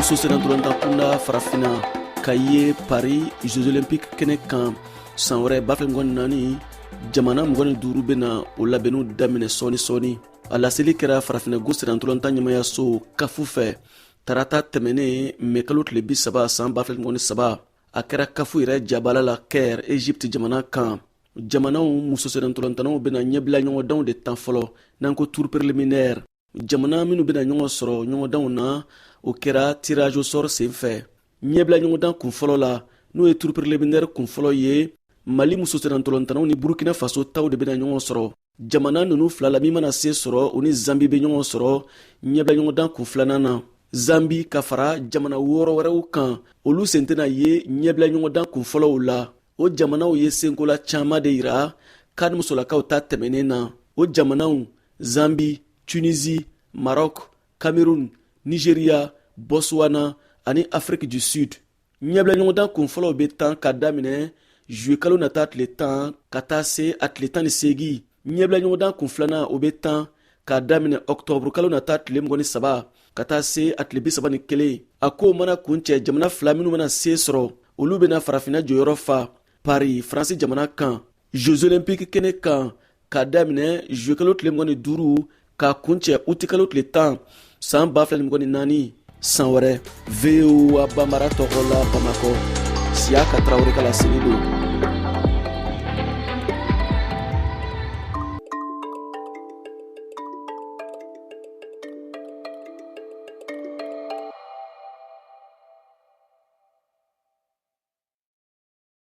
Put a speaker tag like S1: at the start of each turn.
S1: Muso sennantolatan kunda Farafina ka ye Paris Jeux Olympiques kɛnɛ kan san wɛrɛ 2024, jamana 25 bɛna o labɛnniw daminɛ sɔɔni sɔɔni. A laseli kɛra Farafinna sennantolatan ɲɛmayaso CAF fɛ tarata tɛmɛnen, mɛkalo tile 30 san 2023. A kɛra CAF yɛrɛ jabala la Caire, Egypte jamana kan. Jamanaw muso sennantolatannaw bɛna ɲɛbila ɲɔgɔndanw de tan fɔlɔ, n'an ko tour préliminaire. Jamana minnu bɛna ɲɔgɔn sɔrɔ ɲɔgɔndanw na, o kɛra tirage au sort sen fɛ. Ɲɛbila ɲɔgɔndan kun fɔlɔ la, n'o ye tour préliminaire kun fɔlɔ ye, Mali muso sennantolatannaw ni Burkina Faso taw de bɛna ɲɔgɔn sɔrɔ. Jamana ninnu fila la, min mana se sɔrɔ, o ni Zambi bɛ ɲɔgɔn sɔrɔ ɲɛbila ɲɔgɔndan kun filanan na. Zambi ka fara jamana wɔɔrɔ wɛrɛw kan, olu sen tɛna ye ɲɛbila ɲɔgɔndan kun fɔlɔw la. O jamanaw ye senkola caman de yira CAN musolakaw ta tɛmɛnen na. O jamanaw: Zambi, Tunisie, Maroc, Cameroun, Nigeria, Botswana ani Afrique du Sud. Ɲɛbila ɲɔgɔndan kun fɔlɔw bɛ tan ka daminɛ juillet kalo nata tile 10 ka taa se a tile 18. Ɲɛbila ɲɔgɔndan kun filanan, o bɛ tan k'a daminɛ octobre kalo nata tile 23 ka taa se a tile 31. A kow mana kuncɛ, jamana fila minnu mana se sɔrɔ, olu bɛna Farafinna jɔyɔrɔ fa Paris, Faransi jamana kan, Jeux Olympiques kɛnɛ kan, k'a daminɛ juillet kalo tile 25 k'a kuncɛ uti kalo tile 10 san 2024, san wɛrɛ. VOA Banbara tɔgɔ la Bamakɔ, Siyaka Tarawele ka laseli don.